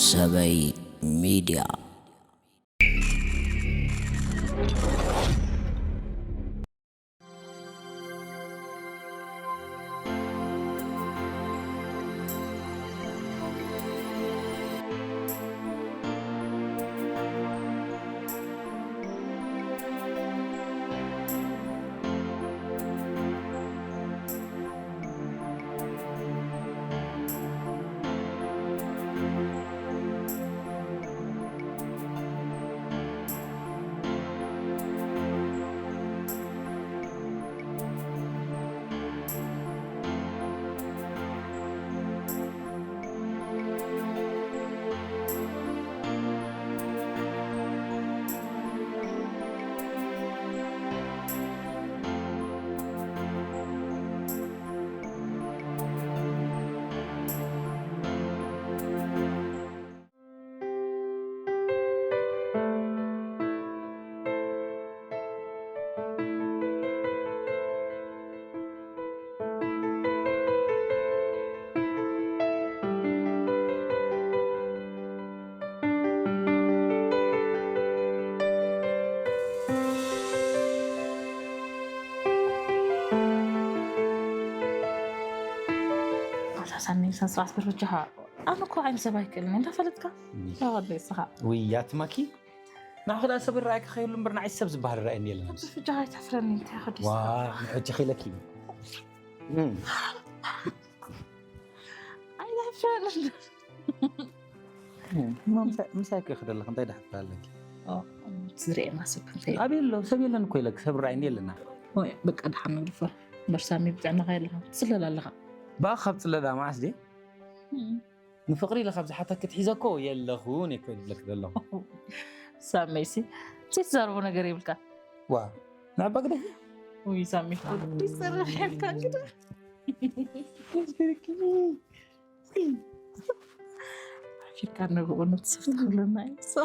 ሰበይ ሚድያ። ኣታ ሳሚ፣ ስነ ስርዓት በል በጃኻ። ኣነ እኮ ዓይኒ ሰብ ኣይክእልን፣ እንታይ ፈለጥካ? እይ። ተዋርዶ ንስኻ። ውይ፣ ያትማኪ። ንዓኺ ደኣ ሰብ ይረኣየኪ ከይህሉ እምበር ንዓይ ሰብ ዝበሃል ይረኣየኒ የለን ኣብዚ። በጃኻ ኣይተሕፍረኒ፣ እንታይ ከዲስ? ዋ፣ ንሕጂ ኺለኪ። እም። ኣይተሕፍረኒ። እም፣ እሞ ምሳይ፣ ምሳይ እኮ ክደለኽ እንታይ ደሕፍር ኣለኪ? ኦ፣ ዝርእየና ሰብ እንታይ? ኣብ የሎ፣ ሰብ የለን እኮ ኢለኪ፣ ሰብ ይረኣየኒ የለና። ወይ፣ በቃ ደሓን ንግደፎ። እምበር ሳሚ ብጥዕናኻ የለኻ፣ ትጽለል ኣለኻ። ብኣኻ ካብ ጽለላ መዓስ ድየ? እም። ንፍቕሪ ኢለ ካብ ዝሓተኪ ትሒዘ እኮ የለኹን እየ እኮ ዝብለኪ ዘለኹ። ሳመይሲ፣ ዘይትዛረቦ ነገር የብልካ። ዋ፣ ንዕባ ግደፊ። ውይ፣ ሳሚ፣ ወዲ ዝጸርፍ የብልካ እንግዳ። ኣሽርካ ነብኡ ነቲ ሰብ ተኽብለና እዩ። ሶ፣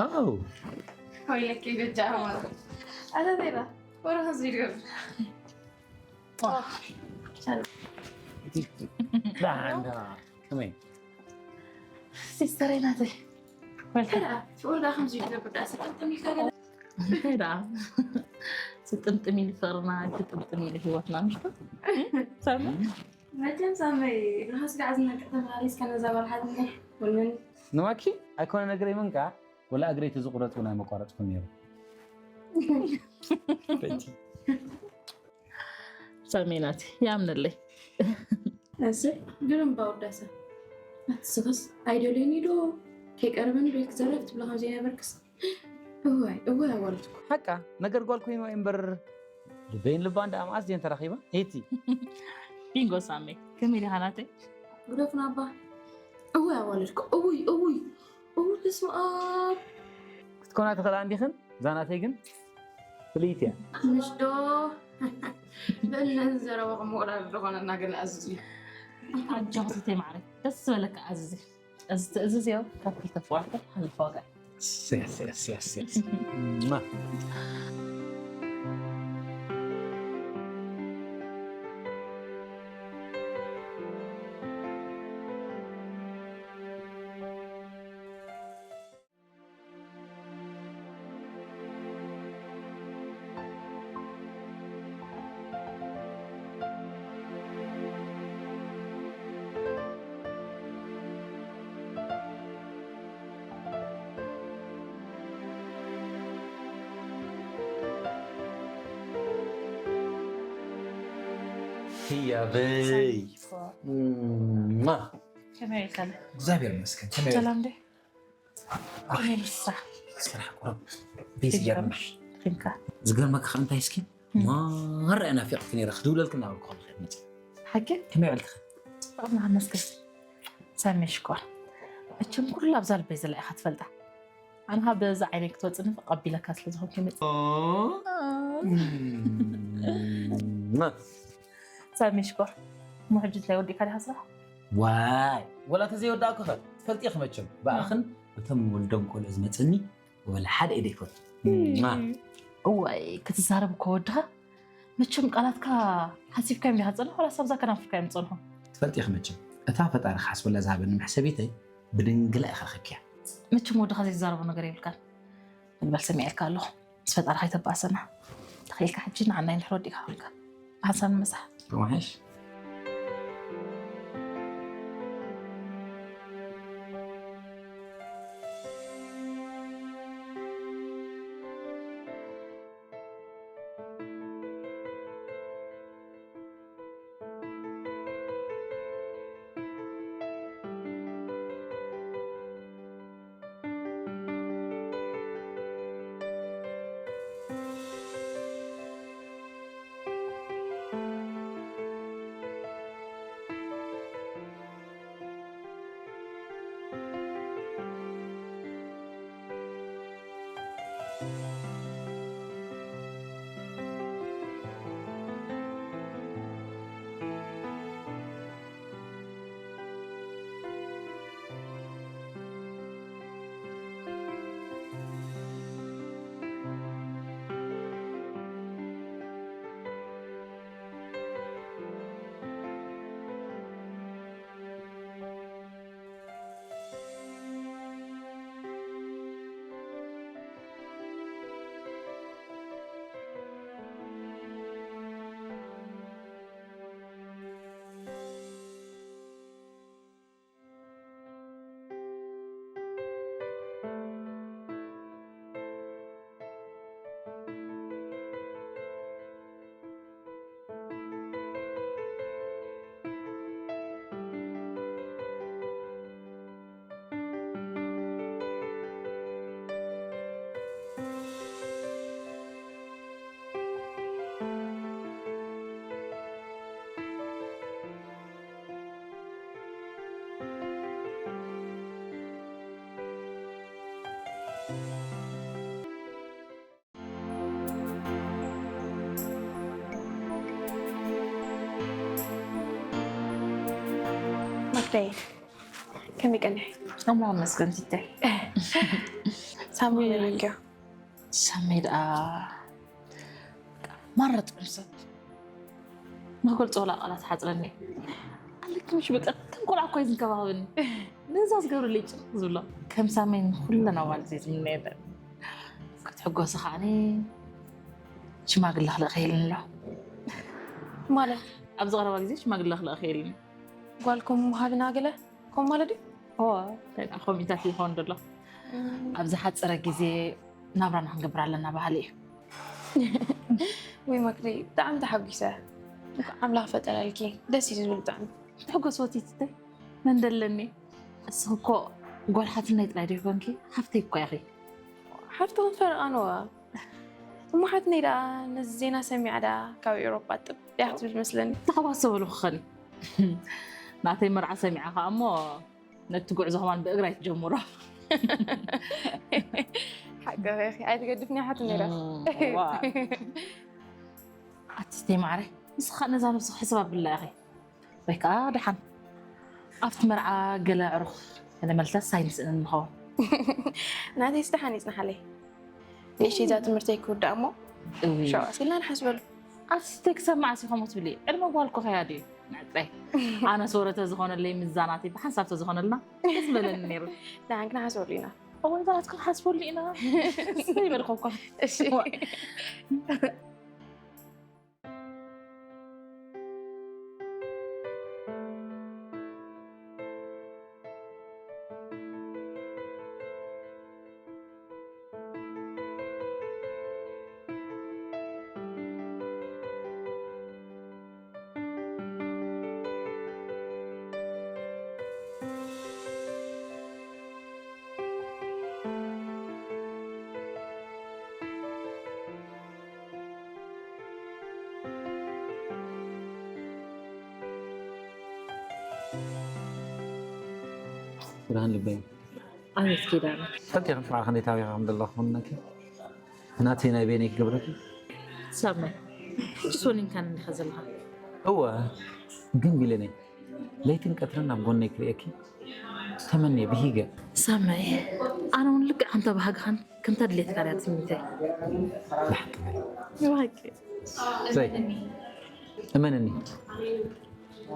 ኣው። ወይለኪ በጃ ማለት። ኣታ ዜና፣ ወረ ኸዚ ይድገም። ዋ። ሰላም። ደሓን፣ ደሓን። ከመይ? ሲስተረይ ናተይ። ወልካ። ፍቕሪ ደኣ ከምዚ ይገብር ደኣ ስጥምጥም ኢልካ ገለ። እንታይ ደኣ? ስጥምጥም ኢሉ ፍቕርና፣ ግጥምጥም ኢሉ ህይወትና፣ ምሽ? ሳሚ? መቸም ሳመይ፣ ንኻስ ከዓ ዝነቅዕ ተመላሊስካ ነዛ ጓል ሓትነይ፣ ወነኒ። ንዋኪ ኣይኮነ ነገር ይመንካ፣ ወላ እግረይ ተዝቑረጽ እውን ኣይመቋረጽኩን ነይሩ። በቲ። ሳሚ ናቲ፣ ያምነለይ። እሰይ፣ ግርም ባውዳሰ። ኣትስኽስ፣ ኣይደልዮን ኢዶ፣ ከይቀረበኒ ዶ ክዘረፍ ትብሎ ከም ዘይነበርክስ? እዋይ፣ እዋይ ኣዋልድኩ። ሓቃ፣ ነገር ጓል ኮይኑ እምበር፣ ልበይን ልባን ደኣ መዓስ ድየን ተራኺባ? ሄቲ። ቢንጎ ሳሚ፣ ከመይ ዲኻ ናተይ? ግደፉና እባ። እዋይ ኣዋልድኩ፣ እውይ፣ እውይ፣ እውይ፣ በስመ ኣብ። ክትኮና ትኽእላ እንዲኽን፣ እዛ ናተይ ግን ፍልይቲ እያ። ምሽ ዶ? በል ነዚ ዘረባኹም ምቕራር ዝኾነና ገለ ኣዝዙ። ኣጆኺ ትተይ ማዕረይ፣ ደስ ዝበለካ ኣዝዚ። እዚ ትእዝዝ ያው ካብ ክልተ ፍዋርተ ሓለፈ ዋጋ። የስ፣ የስ፣ የስ፣ የስ፣ የስ። ማ። ህያበይ። ሰላም። ማ። ከመይ ኢልካ? እግዚኣብሔር ይመስገን። ከመይ? ሰላም ዶ? ኣይ፣ ከመይ ንሳ? ስራሕ ቁሩብ ቢዚ ጌርና። ፊልምካ? ዝገርመካ ከ እንታይ እስኪ? እም። ማራ እየ ናፊቐኪ ነይረ፣ ክድውለልኪ እናበልኩ ከለኹ እየ መፂእ። ሓቂ? ከመይ ውዕልትኺ? ጽቡቕ፣ እናመስግን። ሳሚ ሽኮር። መቸም ኩሉ ኣብዛ ልበይ ዘላ ኢኻ ትፈልጣ። ኣንኻ በዛ ዓይነይ ክትወፅኒ ቀቢለካ ስለ ዝኾንኩ ይመፅእ። ሳሚ ሽኮር፣ እሞ ሕጂ እንታይ ወዲእካ ዲኻ ስራሕ? ዋይ፣ ወላ ተዘይወዳእኩ ኸ ትፈልጢ ኢኺ መቸም። ብኣኽን እቶም ወልዶም ቆልዑ ዝመፅኒ ወላ ሓደ ኢደ ይፈቱ። እዋይ፣ ክትዛረብ እኮ ወድኻ። መቸም ቃላትካ ሓሲብካዮም ዲኻ ትጸንሖ፣ ዋላስ ኣብዛ ከናፍርካዮም ትጸንሖ? ትፈልጢ ኢኺ መቸም፣ እታ ፈጣሪ ክሓስበላ ዝሃበኒ መሕሰቢተይ ብድንግላ ኢኻ ረኺብክያ። መቸም ወድኻ ዘይዛረቦ ነገር የብልካን። በል በል ሰሚዐልካ ኣለኹ። ምስ ፈጣሪ ከይተባእሰና። ተኽኢልካ ሕጂ ንዓና ይንሕሮ ዲኻ ኮንካ። ብሓንሳብ ንመሳሕ። ረማሕሽ። መክደይ፣ ከመይ ቀኒሐ? ኣምላኽ ይመስገን ቲተይ። ሳሚ ይበልክዮ። ሳሚ ደኣ ማራ ጥዑም ሰብ። ንክገልጾ ወላ ቃላት ሓጽረኒ። ኣለኪ ምሽ በቃ ከም ቆልዓ እኮ እዩ ዝንከባኸበኒ። ነዛ ዝገብረለይ ጭንቅ ዝብሎ። ከም ሳሚ ንኩለን ኣዋልድ ዘይ ዝምነየለን። ክትሕጎሲ ከዓኒ ሽማግለ ክልእኽ ኢልኒ ኣሎ። ማለት? ኣብዚ ቀረባ ግዜ ሽማግለ ክልእኽ ኢልኒ። ጓልኩም ምሃብና ገለ ከምኡ ማለት ድዩ? እዋ፣ እንታይ ደኣ ከምኡታት ይኸውን ዘሎ። እም። ኣብ ዝሓጸረ ግዜ ናብራና ክንገብር ኣለና በሃሊ እዩ። ወይ መክሪ፣ ብጣዕሚ ተሓጒሰ። እንኳዕ ኣምላኽ ፈጠረልኪ። ደስ እዩ ዝብል ብጣዕሚ። ትሕጎስ ወቲትተይ መን ደለኒ? እስኺ እኮ ጓል ሓትነይ ጥራይ ዶ ይኮንኪ? ሓፍተይ እኮ ኢኺ። ሓፍቲ ክንፈርቓ ነዋ። እሞ ሓትነይ ደኣ ነዚ ዜና ሰሚዓ ደኣ ካብ ኤውሮጳ ጥብ እያ ክትብል መስለኒ። ተኸባሰበሉ ክኸኒ። ናተይ መርዓ ሰሚዓ ከኣ እሞ ነቲ ጉዕዞ ከማን ብእግራ ኣይትጀምሮ። ሓቅኺ ኢኺ፣ ኣይትገድፍኒ ሓትነይ ደኣ። እም፣ እዋ። ኣቲ ስተይ ማዕረ፣ ንስኻ ነዛ ነብስኻ ሕስብ ኣብላ ኢኺ። ወይ ከኣ ደሓን ኣብቲ መርዓ ገለ ኣዕሩኽ ከነመልተስ ኣይንስእንን ንኸውን። ናተይስ ደሓን ይጽንሓለይ። ንእሽተይ እዛ ትምህርተይ ክውዳእ እሞ እውይ። ሸው ኣሲልና ንሓስበሉ። ኣቲ ስተይ ክሳብ መዓስ ኢኹም ትብሊ? ዕድመ ጓል እኮ ከያ ድዩ? ንዕጥረይ። ኣነስ ወረ ተዝኾነለይ ምዛ ናተይ ብሓንሳብ ተዝኾነልና ደስ በለኒ ነይሩ። ደሓን ክንሓስበሉ ኢና። እወ፣ ንባናትኩም ሓስበሉ ኢና። ስለ ይበልኩ እኮ። እሺ። እወ። ብርሃን ልበይ። ኣቤት ኪዳነ። ፈቲኻ ንስማዕ ክንደይ ታቢኻ ከም ዘለኹ ክምነኪ። ናተይ ናይ በይነይ ክገብረኪ። ሳመ። ሕጂ ሶኒንካን እንዲኻ ዘለኻ። እወ ግን ቢለነይ ለይትን ቀትርን ኣብ ጎነይ ክርእየኪ ተመንየ ብሂገ። ሳመ። ኣነ እውን ልክዕ ከምታ ባህግኻን ከምታ ድሌትካ እያ ትምኒተይ። ብሓቂ በሊ። ዘይ እመንኒ።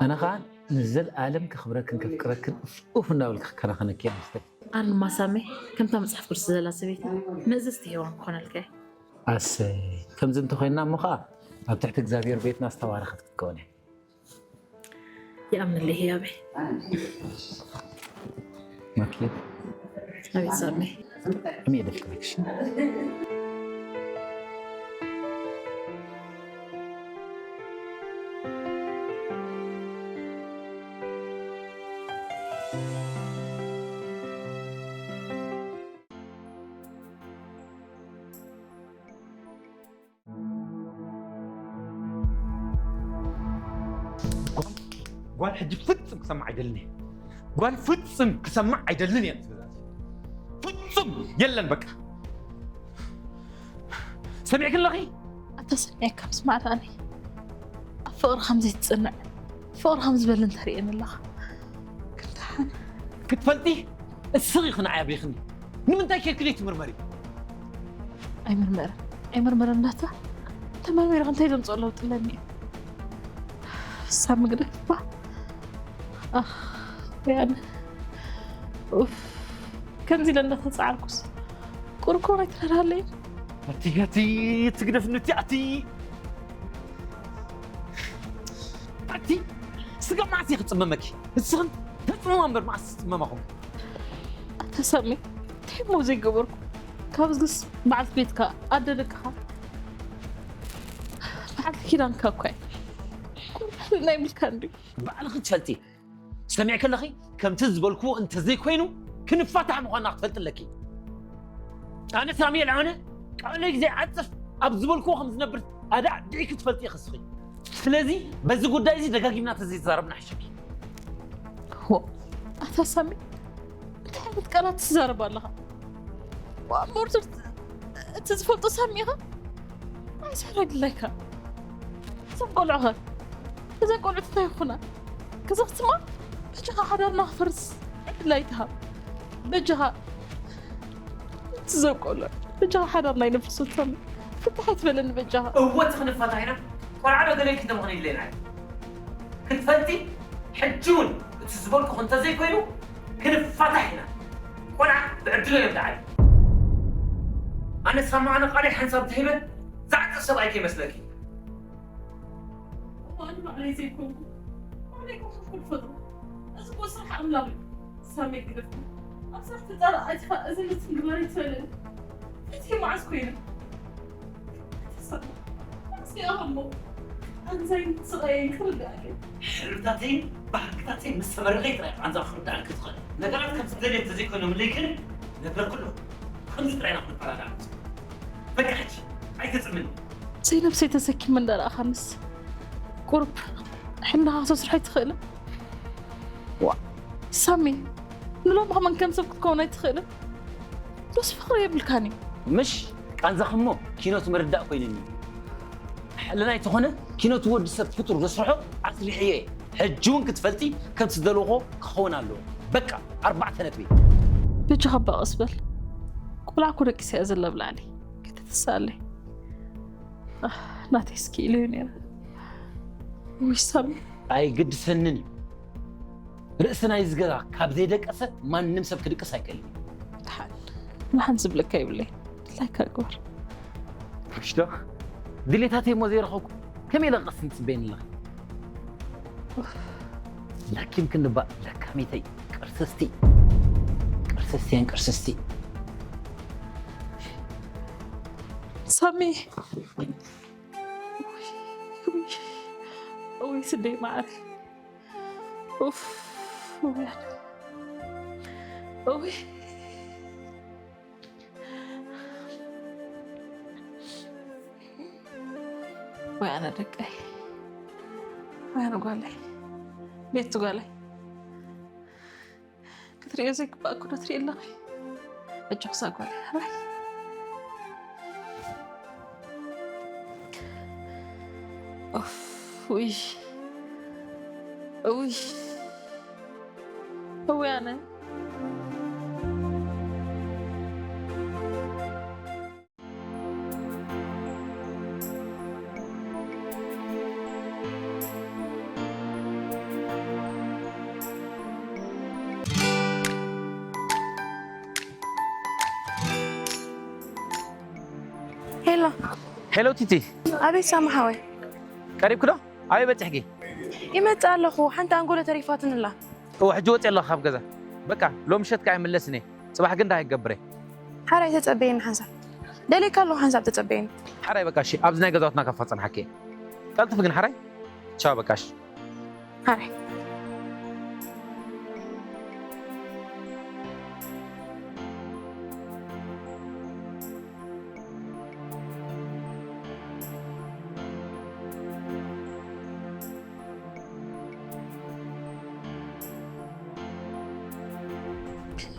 ኣነ ከዓ ንዘለኣለም ከኽብረክን ከፍቅረክን ኡፍ እናበልኩ ክከናኸነኪ እየ ኣንስተይ። ኣነ ድማ ሳሜ ከምታ መፅሓፍ ቅዱስ ዘላ ሰበይቲ ንእዝዝቲ ሄዋን ክኾነልካ እየ። ኣሰይ ከምዚ እንተኾይንና እሞ ከዓ ኣብ ትሕቲ እግዚኣብሔር ቤትና ዝተባረኸት ክትከውን እያ። ይኣምነለይ ህያበይ። ማክሌት ኣቤት ሳሜ። እምየ ደፍቅረክሽ። ጓል ሕጂ ፍፅም ክሰማዕ ኣይደልን እየ። ጓል ፍፅም ክሰማዕ ኣይደልን እየ። ፍፁም የለን በቃ። ሰሚዕክ ኣለኺ? ኣታ ሰሚዐካ ምስማዕ ደኣኒ ኣብ ፍቕሪ ከምዘይትፅንዕ ፍቕሪ ከምዝበልን ተርእየኒ ኣለኻ። ክንደሓን ክትፈልጢ እስኺ ክንዓይ ኣብሪኽኒ ንምንታይ ኬድክለይ ትምርመሪ? ኣይምርመርን ኣይምርመርን ናታ ተመርሚርካ እንታይ ዘምፅኦ ለውጢ ኣለኒ? ሳሚ ግደፍባ። ኣኽ፣ ወይ ኣነ። ኡፍ፣ ከምዚ ኢለ እንዳተጻዓርኩስ ቁሩብ ከውን ኣይትረዳሃለይን። ኣቲ ኣቲ ትግደፍኒ እቲ ኣቲ ኣቲ ስጋ መዓስ እየ ክጽመመኪ? ንስኽን ተጽመማ እምበር መዓስ ትጽመማኹም? ኣታ ሳሚ እንታይ እሞ ዘይገበርኩ? ካብዝግስ በዓልቲ ቤትካ ኣደ ደቅኻ በዓልቲ ኪዳንካ እኳ እየ። ቁሩብ ሕልና ይብልካ እንድዩ። ባዕልኺ ትፈልጢ። ሰሚዕኪ ኣለኺ? ከምቲ ዝበልክዎ እንተዘይኮይኑ ክንፋታሕ ምዃንና ክትፈልጢ ኣለኪ። ኣነ ሳሙኤል ዓወነ ቃለይ ዘይዓጽፍ ኣብ ዝበልክዎ ከም ዝነብር ኣዳዕዲዕኪ ትፈልጢ ኢኺ እስኺ። ስለዚ በዚ ጉዳይ እዚ ደጋጊምና ተዘይተዛረብና ይሕሸኪ። ሆ ኣታ ሳሚ እንታይ ዓይነት ቃላት ትዛረብ ኣለኻ? ሞርቱር እቲ ዝፈልጦ ሳሚ ኢኻ? ኣይሰራ ድላይካ እዞም ቆልዑ ኸ እዘን ቆልዑ እንታይ ይኹና? ክዘኽትማ በጃኻ ሓዳርና ክፈርስ ዕድል ኣይትሃብ። በጃኻ እዞም ቆልዑ በጃኻ ሓዳርና ይነፍርሶ ሳሚ ፍታሕ ኣይትበለኒ በጃኻ። እወ እቲ ክንፋታሕ ኢና ቆልዓ ዶ ገለ ኢልኪ ተምኽኒ ኢለና ክትፈልጢ ሕጂ እውን እቲ ዝበልኩ እንተዘይኮይኑ ክንፋታሕ ኢና። ቆልዓ ብዕድሎ እዮም ደዓይ። ኣነ ሳማ ኣነ ቃለይ ሓንሳብ ተሂበ ዝዓጥቕ ሰብኣይ ከይመስለኪ። እሞ ኣነ ባዕለይ ዘይኮንኩ ባዕለይ ኮንኩ ክፍጥሩ እዚ እኮ ስራሕ ኣምላኽ እዩ። ሳመይ ግደፍኒ ኣብ ስራሕ ተጣራኣቲኻ እዚ ልትንግበር ይትበለኒ እቲ መዓስ ኮይነ ሕልምታተይን ባህግታተይን ምስ ተመረቐ ጥራይ ቃንዛ ክርዳእን ክትኽእል ነገራት ከም ዝደልየ እንተዘይኮይኖምለይ ግን ነግረኩ ኣለኹ። ከምዚ ጥራይ ኢና ክንፈላለ በቃ ሕጂ ኣይተፅምኒ። ዘይነብሰይ ተሰኪመ እንዳረኣኻንስ ቁሩብ ሕልናኻ ክትስርሖ ኣይትኽእልን? ዋ ሳሚ ንሎሚ ከመን ከም ሰብ ክትከውን ኣይትኽእልን? ዶስ ፍቕሪ የብልካን እዩ። ምሽ ቃንዛኺ እሞ ኪኖት ምርዳእ ኮይኑኒ እዩ። ሕልናይ ተኾነ ኪኖት ወዲ ሰብ ፍጡር ዘስርሖ ኣስሪሐዮ እየ። ሕጂ እውን ክትፈልጢ ከም ትደልዎ ክኸውን ኣለዎ። በቃ ኣርባዕተ ነጥቢ። በጃኻ እባ ቀስ በል። ቆልዓ እኮ ደቂሳ እያ ዘላ ብላዕሊ። ከይተተስኣለይ። ኣህ፣ ናተይ እስኪ ኢለዮ ነይረ። ውይ ሳሚ። ኣይግድሰንን እዩ። ርእሲ ናይዚ ገዛ ካብ ዘይደቀሰ ማንም ሰብ ክድቅስ ኣይክእልን እዩ። ደሓን ንሓንቲ ዝብለካ የብለይ። ድላይካ ግበር። ርሽዶ ድሌታተይ እሞ ዘይረኸብኩ ከመይ ኢለ ክቐስን ትጽበየኒ ኣለኺ? ላኪም ክንባእ ለካሚተይ ቅርስስቲ ቅርስስቲ እየን ቅርስስቲ። ሳሚ ውይ ስደይ ማዕረ ኡፍ ውይ ኣነ ውይ ወይ ኣነ ደቀይ ወይ ኣነ ጓለይ ቤት ጓለይ ክትሪኦ ዘይግባእ እኮ ዶ ትርኢ ኣለኺ? ኣጆኺ እዛ ጓለይ፣ ሕራይ። ኦፍ፣ ውይ፣ ውይ፣ እውይ ኣነ። ሄሎ። ሄሎ ቲቲ። ኣቤት ሳሚ ሓወይ። ቀሪብኪ ዶ? ኣበይ በጺሕኪ? ይመጽእ ኣለኹ። ሓንቲ ኣንጎሎ ተሪፋትኒ ኣላ። እወ፣ ሕጂ ወጺኤ ኣለኹ ካብ ገዛ። በቃ፣ ሎሚ ምሸት ከኣ ይምለስን እየ። ጽባሕ ግን እንታይ ክገብር እየ? ሓራይ ተጸበየኒ ሓንሳብ። ደልየካ ኣለኹ ሓንሳብ ተጸበየኒ። ሓራይ በቃ እሺ፣ ኣብዚ ናይ ገዛውትና ካፋ ጸንሓኪ እየ። ቀልጥፊ ግን ሓራይ። ቻው በቃ እሺ። ሓራይ።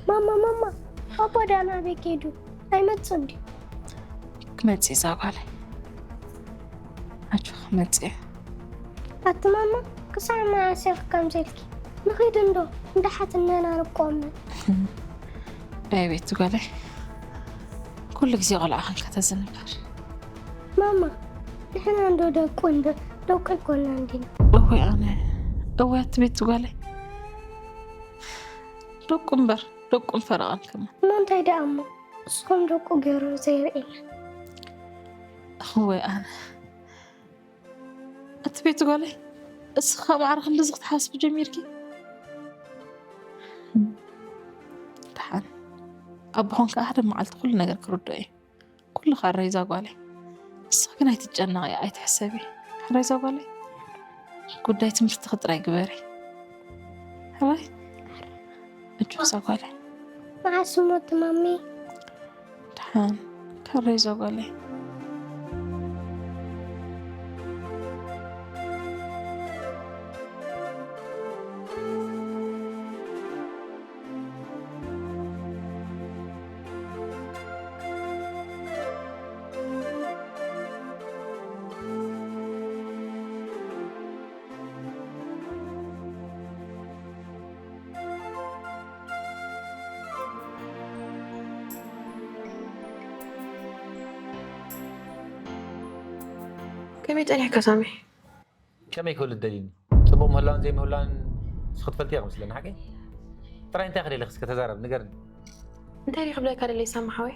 ማማ ማማ፣ ኣቦ ዳና ኣበይ ከይዱ? ኣይመጽእን ድዩ? ክመጽእ እዛ ጓለይ። ኣጆኺ ክመጽእ እዩ። ኣቲ ማማ፣ ክሳዕ መዓስ ኢኺ ከምዚ ኢልኪ? ንኺድ እንዶ፣ እንዳ ሓትነና ንቆመ። ናይ ቤት ጓለይ፣ ኩሉ ግዜ ቆልዓ ኸንካ ተዝንበር። ማማ፣ ንሕና እንዶ ደቁ እንዶ፣ ደቁ ኣይኮናን ዲና? እወ ኣነ፣ እወ ኣቲ ቤት ጓለይ። ደቁ እምበር፣ ደቁ ፈረቓን ከማን። እሞ እንታይ ደኣ እሞ? እስኹም ደቁ ገይሩ ዘይርእየና። እወ ኣነ። ኣቲ ቤት ጓለይ፣ እስኻ ማዕረ ክንድዚ ክትሓስቢ ጀሚርኪ? ደሓን። ኣቦ ኾንካ ሓደ መዓልቲ ኩሉ ነገር ክርድኦ እዩ። ኩሉ ኸኣ ረይዛ ጓለይ። ንስኺ ግን ኣይትጨነቒ፣ ኣይትሕሰቢ። ሕራይ እዛ ጓለይ፣ ጉዳይ ትምህርትኺ ጥራይ ግበሪ። ሕራይ? ኣጆኺ እዛ ጓለይ። መዓስ እሞ ትማሚ? ደሓን፣ ሕራይ እዛ ጓለይ። ከመይ ጸኒሕካ ሳሚ? ከመይ ክብል ደሊኒ? ጽቡቕ ምህላውን ዘይምህላውን ንስኺ ትፈልጥዮ ክመስለኒ፣ ሓቂ? ጥራይ እንታይ ክደልኺ እስከ ተዛረቢ፣ ንገርኒ። እንታይ ድዩ ክብለካ ደለየ ሳሚ ሓወይ?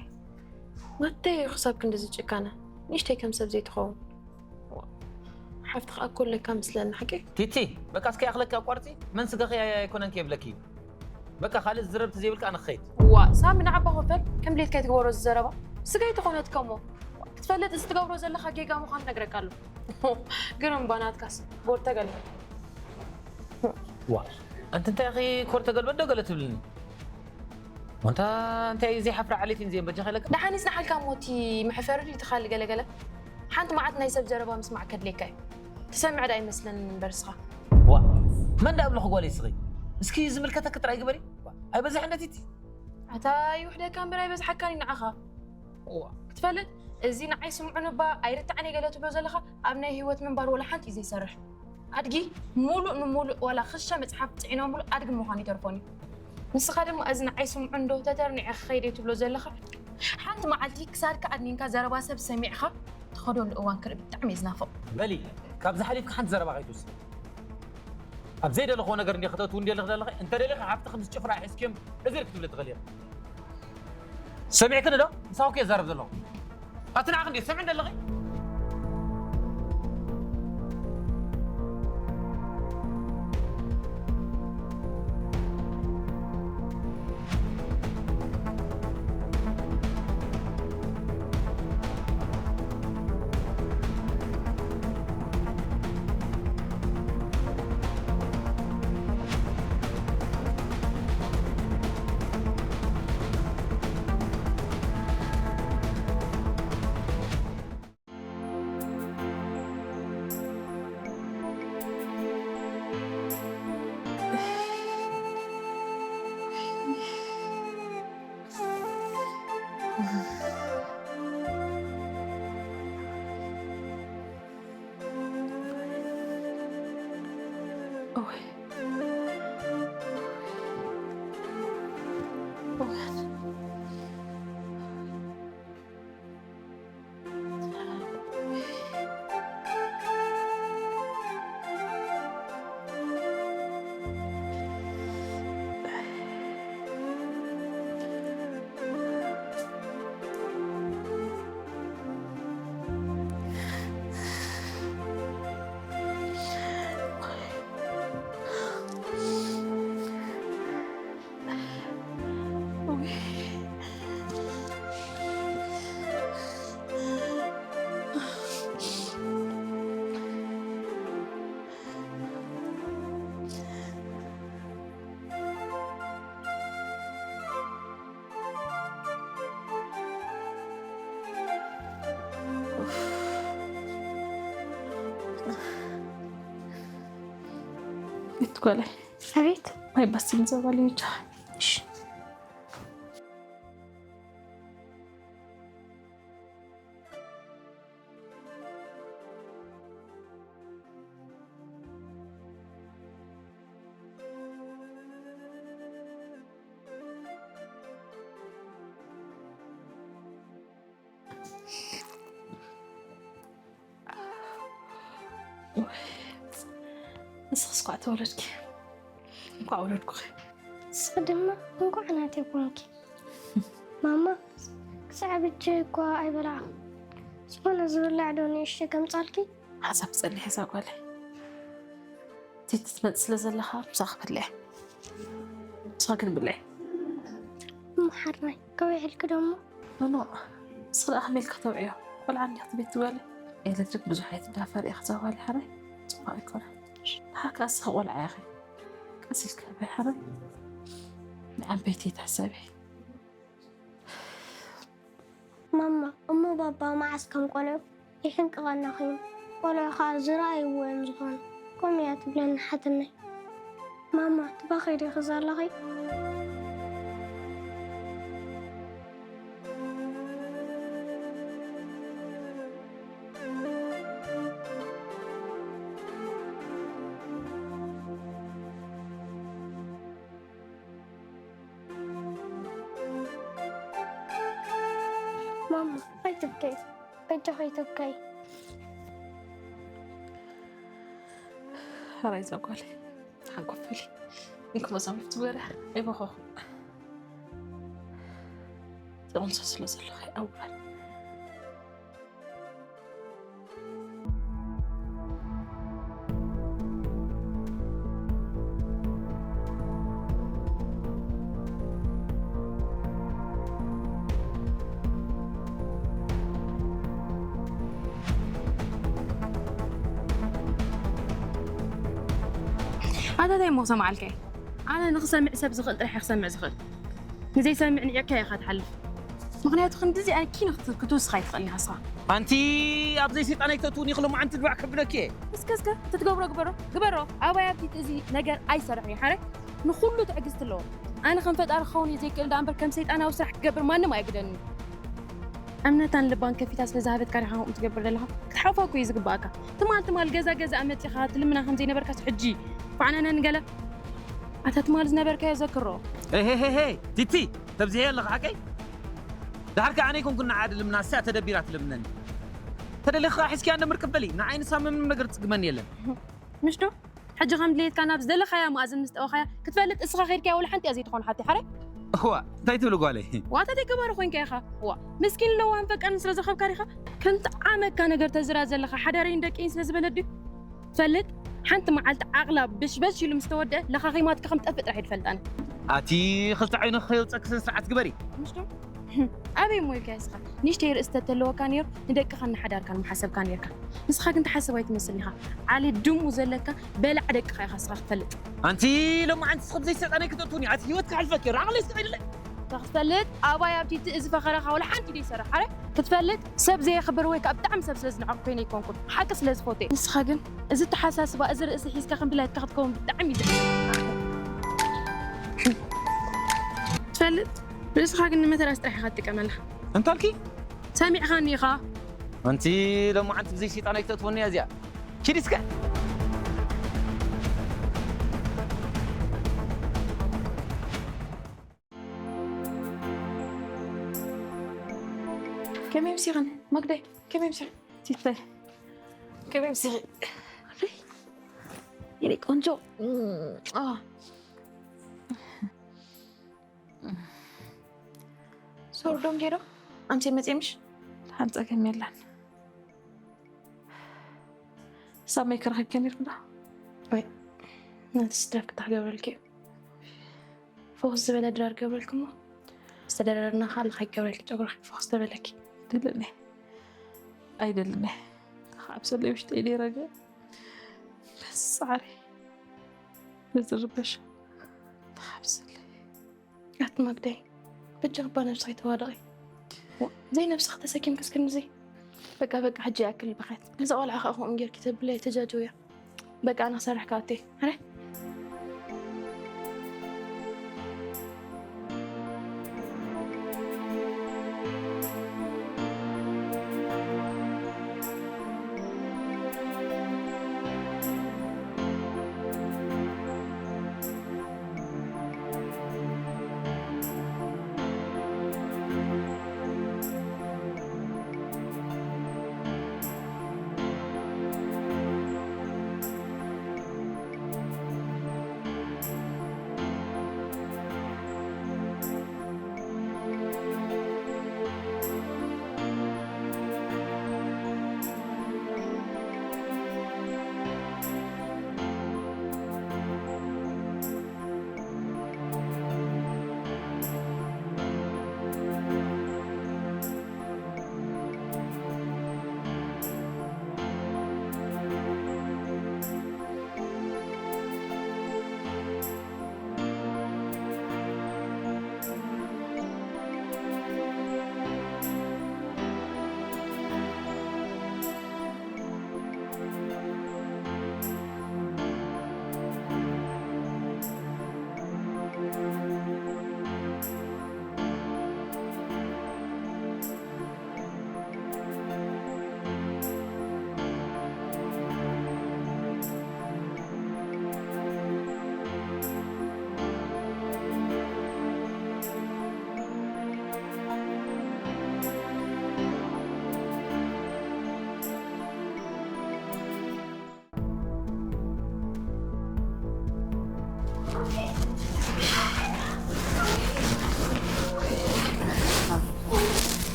ማንታይ እዩ ክሳብ ክንድዚ ጭካነ? ንእሽተይ ከም ሰብ ዘይትኸውን። ሓፍትኻ እኮ ኣለካ መስለኒ፣ ሓቂ? ቲቲ፣ በቃ እስከ ይኣኽለኪ ኣቋርጺ። መን ስጋኺ ኣይኮነንኪ የብለኪ እዩ። በቃ ካልእ ዝረብ ተዘይብልካ ኣነ ክኸይድ። ዋ፣ ሳሚ ንዓባ ኮፈል፣ ከም ድሌትካ ኣይትግበሮ እዚ ዘረባ። ስጋ ኣይትኾነትካ እሞ። ክትፈልጥ እዚ ትገብሮ ዘለኻ ጌጋ ምዃኑ ነግረካ ኣለኹ። ግን እምባ ናትካስ፣ ጎድ ተገልበጥ። ዋ፣ ኣንቲ እንታይ ኢኺ ኮር ተገልበጥ ዶ ገለ ትብልኒ? ወንታ እንታይ ዘይሓፍራ ዓሌት እየን እዚአን በጃኻ ኢለካ? ደሓን ይጽንሓልካ እሞ እቲ መሕፈሪ ድዩ ትኻሊ ገለ ገለ? ሓንቲ መዓልቲ ናይ ሰብ ዘረባ ምስማዕ ከድልየካ እዩ። ትሰምዕ ዳ ኣይመስለንን እምበር እስኻ። ዋ፣ መን ዳ ኣብለኹ ጓለይ እስኺ? እስኪ ዝምልከተኪ ጥራይ ግበሪ። ዋ፣ ኣይበዝሕን ዶ ቲቲ? ኣታ ይውሕደካ እምበር ኣይበዝሓካን እዩ ንዓኻ። ዋ፣ ክትፈልጥ፣ እዚ ንዓይ ስምዑኒ እባ ኣይርትዓን እየ ገለ ትብሎ ዘለኻ ኣብ ናይ ህይወት ምንባር ወላ ሓንቲ እዩ ዘይሰርሕ። ኣድጊ ሙሉእ ንሙሉእ ዋላ ክሻ መጽሓፍ ጽዒኖምሉ ኣድጊ ምዃኑ ይተርፎን እዩ። ንስኻ ድማ እዚ ንዓይ ስምዑኒ ዶ ተተርኒዐ ክኸይድ እየ ትብሎ ዘለኻ ሓንቲ መዓልቲ ክሳድካ ኣድኒንካ ዘረባ ሰብ ሰሚዕኻ ትኸደሉ እዋን ክርኢ ብጣዕሚ እየ ዝናፍቕ። በሊ፣ ካብዚ ሓሊፍካ ሓንቲ ዘረባ ከይትውስኺ። ኣብ ዘይደለኽዎ ነገር እንዲኺ ከተእትዊ እንዲ ኣለኺ ዘለኺ፣ እንተ ደሊኺ ሓፍትኺ ምስ ጭፍራ ሒዝክዮም እዚር ክትብሊ ትኽእሊ ኢኺ። ሰሚዕክኒ ዶ? ምሳኺ እየ ዝዛረብ ዘለኹ። ኣቲ ንዓኺ እንድየ ትሰምዕኒ ዘለኺ? እወ። እወ። ቤት ጓለይ፣ ኣቤት። ማይ ባስቲን ዘባልዩ ቻ። እሺ። ንስኽስ ኳዕ ተወለድኪ። እንኳዕ ወለድኩኺ። ንስኺ ድማ እንኳዕ ናተይ ኮንኪ። ማማ፣ ክሳዕ ብቻ እኳ ኣይበላዕኹ። ዝኾነ ዝብላዕ ዶ ንእሽተይ ከምጻልኪ? ሓሳብ ትጸልሒ እዛ ጓለይ። እቲ ትመጽእ ስለ ዘለኻ ምሳኺ ክብልዕ። ንስኻ ግን ብልዕ። እሞ ሓራይ፣ ከውዕልኪ ዶ እሞ? ኖኖ፣ ንስኺ ደኣ ከመይ ኢልኪ ከተውዕዮ? ቆልዓ እንዲያ ክትቤት ትበሊ። ኤሌክትሪክ ብዙሕ ኣይትዳፈር ኢኺ እዛ ጓለይ ሓራይ። ጽቡቕ ኣይኮነን። ደሓር ከኣ ንስኺ ቆልዓ ኢኺ። ቀስ ኢልኪ በይ ሓራይ። ንዓበይቲ ተሕሰቢ። ማማ፣ እሞ ባባ መዓስ ከም ቆልዑ ይሕንቅቐና ኮይኑ፣ ቆልዑ ኸኣ ዝረኣይዎ እዮም ዝኾኑ። ከምኡ እያ ትብለኒ ሓትነይ። ማማ፣ ትባኺ ዲኺ ዘለኺ? ማማ፣ ኣይትብከይ። በጃኺ ኣይትብከይ። ሕራይ እዛ ጓለይ፣ ሓንኮፍ በሊ። እንክመዛም ትበረ ኣይበኸኹ። ጥቕምሶ ስለ ዘለኺ ኣውራል። ኣታ እንታይ እሞ ክሰምዓልካ እየ? ኣነ ንኽሰምዕ ሰብ ዝኽእል ጥራሕ እየ ክሰምዕ ዝኽእል። ንዘይሰምዕ ንዒቕካ ኢኻ ትሓልፍ። ምኽንያቱ ክንድዚ ኣኪ ንኽት-፣ ክትውስኽ ኣይትኽእልን ኢኻ ንስኻ። ኣንቲ ኣብ ዘይሰይጣን ኣይተእትውኒ፣ ክሎ መዓንቲ ድባዕ ከብለኪ እየ። እስከ፣ እስከ፣ ትትገብሮ ግበሮ፣ ግበሮ። ኣባይ ኣብቲ እዚ ነገር ኣይሰርሕን እዩ፣ ሓረ? ንኹሉ ትዕግስቲ ኣለዎ። ኣነ ከም ፈጣሪ ክኸውን እየ ዘይክእል ደኣ እምበር፣ ከም ሰይጣናዊ ስራሕ ክገብር ማንም ኣየግደንን። እምነታን ልባን ከፊታ ስለ ዝሃበትካ ዲኻ ከምኡ ትገብር ዘለኻ? ክትሓፍዋ እኮ እዩ ዝግባኣካ። ትማል፣ ትማል ገዛ ገዛ መጺኻ ትልምና ከም ዘይነበርካስ ሕጂ ፋዕናና ንገለ። ኣታ ትማል ዝነበርካዮ ዘክሮ። ሄ፣ ሄ፣ ሄ፣ ሄ፣ ቲቲ፣ ተብዝሄ ኣለኻ ሓቀይ? ደሓር ከኣ ኣነ ኣይኮንኩን ንዓ ድልምና፣ እሳ ተደቢራ ትልምነኒ። ተደሊኻ ሒዝክያ እንደ ምርቅፍ በሊ፣ ንዓይ ንሳ ምንም ነገር ትጽግመኒ የለን። ምሽ ዶ? ሕጂ ከም ድሌትካ ናብ ዝደለኻያ መኣዝን ምስ ጠወኻያ ክትፈልጥ፣ እስኻ ኸይድካያ ወላ ሓንቲ እያ ዘይትኾን ሓብቲ ሓራይ። እዋ፣ እንታይ ትብሊ ጓለይ? ዋታ ደይ ገባሪ ኮይንካ ኢኻ። እዋ፣ ምስኪን ለዋህን ፈቃርን ስለ ዝረኸብካ ዲኻ? ከምቲ ዓመካ ነገር ተዝራ ዘለኻ ሓዳረይን ደቀይን ስለ ዝበለት ድዩ? ትፈልጥ፣ ሓንቲ መዓልቲ ዓቕላ ብሽበሽ ኢሉ ምስ ተወድአ ለኻኺማትካ ከም ትጠፍእ ጥራሕ እየ ዝፈልጥ ኣነ። ኣቲ ክልተ ዓይኑ ከየውፀክ ስነ ስርዓት ግበሪ። ምሽ ዶ? ኣበይ እሞ ኢልካ እስኻ? ንእሽተይ ርእሲ ተተለወካ ነይሩ፣ ንደቅኻን ንሓዳርካን ምሓሰብካ ነይርካ። ንስኻ ግን ትሓስብ ኣይትመስልን ኢኻ። ዓሌት ድሙ ዘለካ በላዕ ደቅኻ ኢኻ እስኻ ክትፈልጥ። ኣንቲ ሎማዓንቲ እስኺ ብዘይ ሰይጣነይ ክትእትውኒ፣ ኣቲ ህይወት ክሓልፈኪ፣ ራቕለይ እስኺ ከይድለይ። እንተ ክትፈልጥ፣ ኣባይ ኣብቲ እቲ እዚ ፈኸራኻ ወላ ሓንቲ ደይሰርሕ፣ ኣረ? ክትፈልጥ፣ ሰብ ዘየኽብር ወይ ከኣ ብጣዕሚ ሰብ ስለ ዝንዕቕ ኮይነ ኣይኮንኩን። ሓቂ ስለ ዝፈትየ። ንስኻ ግን፣ እዚ ኣተሓሳስባ፣ እዚ ርእሲ ሒዝካ ከም ድላይትካ ክትከውን ብጣዕሚ እዩ ዘሕዝን። ትፈልጥ፣ ርእስኻ ግን ንመተራስ ጥራሕ ኢኻ ትጥቀመላ። እንታልኪ? ሰሚዕኻኒ ኢኻ? ኣንቲ ሎማዓንቲ ብዘይ ሰይጣን ኣይክተእትወኒ እያ እዚኣ። ኪዲ እስከ። ከመይ ምሲኽን? መግደይ፣ ከመይ ምሲኽን? ቲተይ። ከመይ ምሲኺ? የኔ ቆንጆ። ሶር ዶም ጌሮ፣ ኣምሴ መጽምሽ? ሓንጸገም የለን። ሳመይ ክረኽብኪ ነይርኩ ዶ? ወይ፣ ነቲ ስድራፍ ክተኽገብረልኪ እዩ። ፍኹስ ዝበለ ድራር ገብረልኩሞ። ዝተደረርና ከኣ ንኸይገብረልኪ ጨጉርኺ ፍኹስ ተበለኪ። ኣይደልን እየ። ኣይደልን እየ። ካብ ሰለይ ውሽጠይ ደይረገ። በዚ ጻዕሪ። በዚ ርበሽ። ካብ ሰለይ። ኣቲ ማግደይ። በጃ እባ ነብስኺ ተዋደቒ። ዘይነብስኺ ተሰኪምክስ ክንዚ። በቃ በቃ ሕጂ ይኣክል በኸት። ነዛ ቆልዓ ከኣ ከምኡ ጌርኪ ተብለይ ተጃጀውያ። በቃ ኣነ ክሰርሕ ክኣቱ እየ። ኣረ።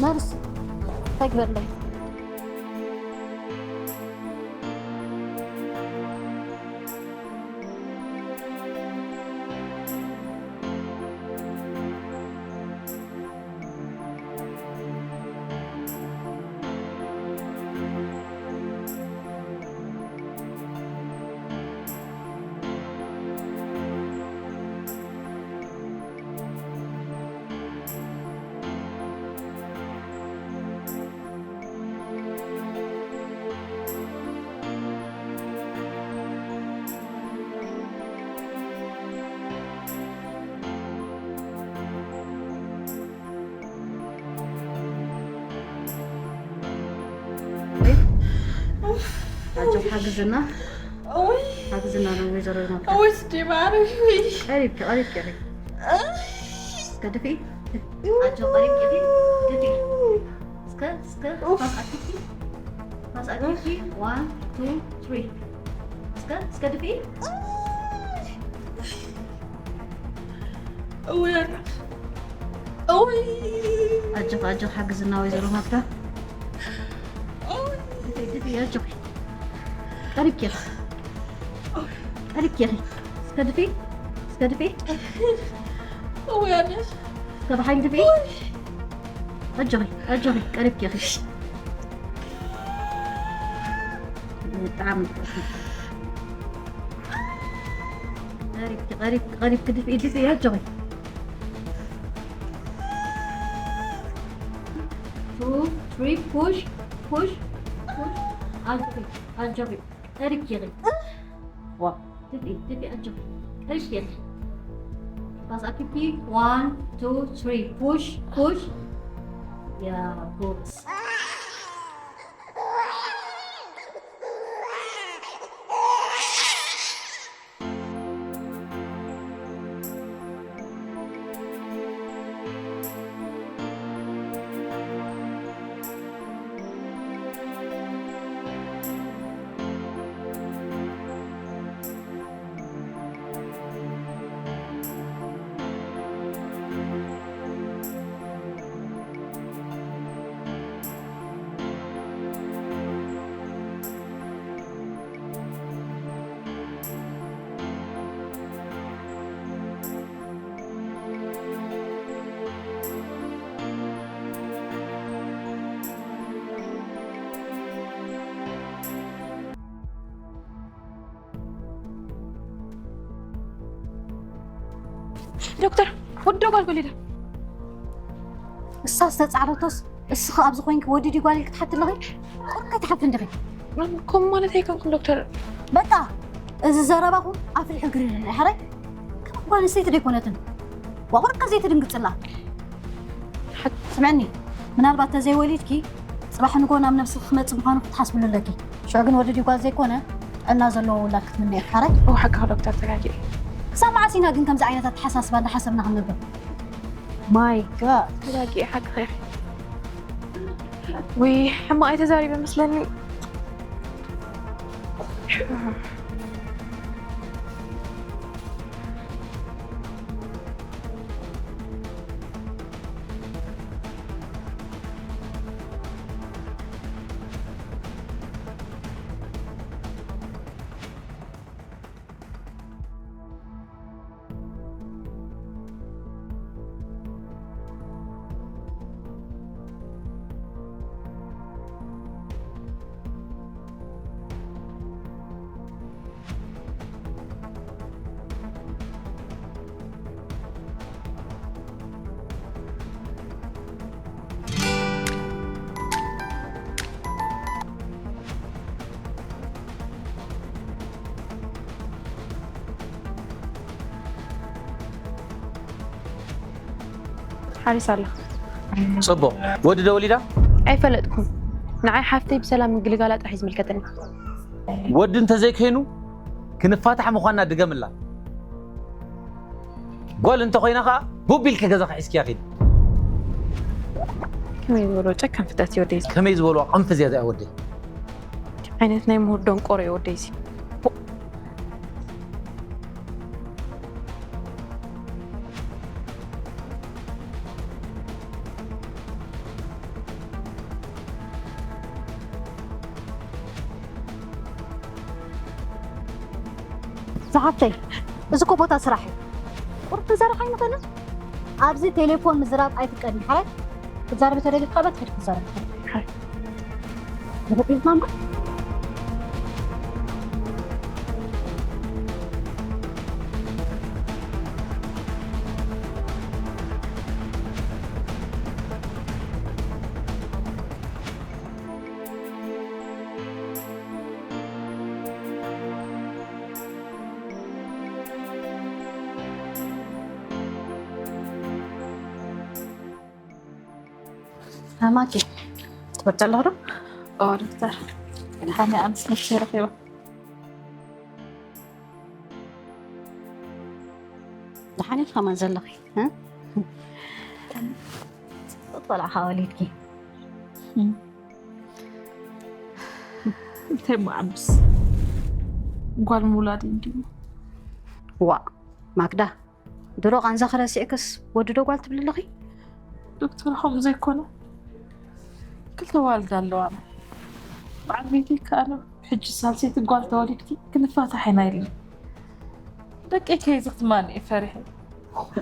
ናርስ፣ እንታይ ግበርለይ? ኣጆኺ ሓግዝና። እውይ። ሓግዝና ነው ወይዘሮ ናታ። እውይ፣ ስዲ ማሪ፣ እውይ። ቀሪብኪ፣ ቀሪብኪ፣ ቀሪብኪ። እስከ ድፊ። ኣጆ ቀሪብኪ፣ ድፊ። ድፊ። እስከ፣ እስከ፣ ኡፍ። ማሳጅ፣ ማሳጅ። ዋን፣ ቱ፣ ትሪ። እስከ፣ እስከ ድፊ። እውይ፣ ኣና። እውይ። ኣጆኺ፣ ኣጆኺ፣ ሓግዝና ወይዘሮ ማርታ። እውይ። ድፊ፣ ድፊ፣ ኣጆኺ። ቀሪብኪ ኢኺ። ቀሪብኪ ኢኺ። እስከ ድፊ፣ እስከ ድፊ። እውይ፣ ኣነ። እስከ ብሓይሊ ድፊ። እውይ። ኣጆኺ፣ ኣጆኺ፣ ቀሪብኪ ኢኺ። ብጣዕሚ ቀሪብኪ፣ ቀሪብኪ፣ ቀሪብኪ ድፊ፣ ድፊ፣ ኣጆኺ። ቱ፣ ትሪ፣ ፑሽ፣ ፑሽ፣ ፑሽ። ኣጆኺ፣ ኣጆኺ። ቀሪብኪ ኢኺ። ዋ። ትብኢ ትብኢ ኣጆኺ። ቀልሽ የለ። ባስ ኣኪፒ። One, two, three. Push, push. ያ ጎበዝ። ዶክተር፣ ወዲ ዶ ጓል ወሊዳ? እሳ ዝተጻዕረቶስ፣ እስኺ ኣብዚ ኮይንኪ ወዲ ድዩ ጓል ኢልኪ ትሓቲ ኣለኺ? ቁርቀ ትሓፍሪ እንዲኺ። ከምኡ ማለት ኣይኮንኩን ዶክተር። በቃ፣ እዚ ዘረባኹም ኣፍልሑ ግርርና፣ ሕራይ? ከም ጓል ኣንስተይቲ ዶ ኣይኮነትን? ዋ፣ ቁርቀ ዘይትድንግጽላ። ሓቂ። ስምዕኒ፣ ምናልባት ተዘይወሊድኪ፣ ጽባሕ ንግሆ ናብ ነብስኺ ክመጽእ ምዃኑ ክትሓስብሉ ኣለኪ። ሽዑ ግን ወዲ ድዩ ጓል ዘይኮነ፣ ጥዕና ዘለዎ ውላድ ክትምነይ ኢኺ፣ ሕራይ? እወ፣ ሓቅኺ ዶክተር፣ ተጋግየ። ክሳብ መዓስ ኢና ግን ከምዚ ዓይነት ኣተሓሳስባ እንዳሓሰብና ክንነብር? ማይ ጋድ። ተጋግየ፣ ሓቅኺ ኢኺ። ውይ፣ ሕማቕ ኣይተዛሪበ መስለኒ። ሓሪስ ኣላ። ጽቡቕ። ወዲ ዶ ወሊዳ? ኣይፈለጥኩን። ንዓይ ሓፍተይ ብሰላም ምግልጋላ ጥራሕ እዩ ዝምልከተኒ። ወዲ እንተዘይኮይኑ ክንፋታሕ ምዃንና ድገምላ። ጓል እንተኾይና ኸኣ ቡብ ኢልኪ ገዛኺ ሒዝክያ ኺዲ። ከመይ ዝበሎ ጨካን ፍጥረት እዩ ወደይ እዚ። ከመይ ዝበልዋ ቅንፍዝ እያ እዚኣ ወደይ። ዓይነት ናይ ምሁር ደንቆሮ እዩ ወደይ እዚ። ዝሓፍተይ፣ እዚ እኮ ቦታ ስራሕ እዩ። ቁሩብ ክንዛረብ ኣይንኽእልን? ኣብዚ ቴሌፎን ምዝራብ ኣይፍቀድን። ሓራይ ክትዛረቢ ተደሊኻ በት ሄድክ ክትዛረብ ትኽእል። ሓራይ። ንኽእል ማማ? ማማኪ ትበርታ ኣለኹ ዶ? ኦ ዶክተር፣ ድሓን ኣምስ ነፍሲ ረኺባ። ደሓን ኢኺ ከማን ዘለኺ? እ? ጽቡቕ ቆልዓ ከኣ ወሊድኪ። እም። እንታይ እሞ ዓብስ ጓል ምውላድ እዩ እንድዩ። ዋእ ማክዳ፣ ድሮ ቃንዛኺ ረሲዕክስ ወዲ ዶ ጓል ትብሊ ኣለኺ? ዶክተር፣ ከምኡ ዘይኮነ ክልተ ኣዋልድ ኣለዋና። በዓል ቤተይ ከኣ ሕጂ ሳልሰይቲ ጓል ተወሊድኪ ክንፋታሕ ኢና ኢሉኒ። ደቀይ ከይዝኽትማኒ እየ ፈሪሐ።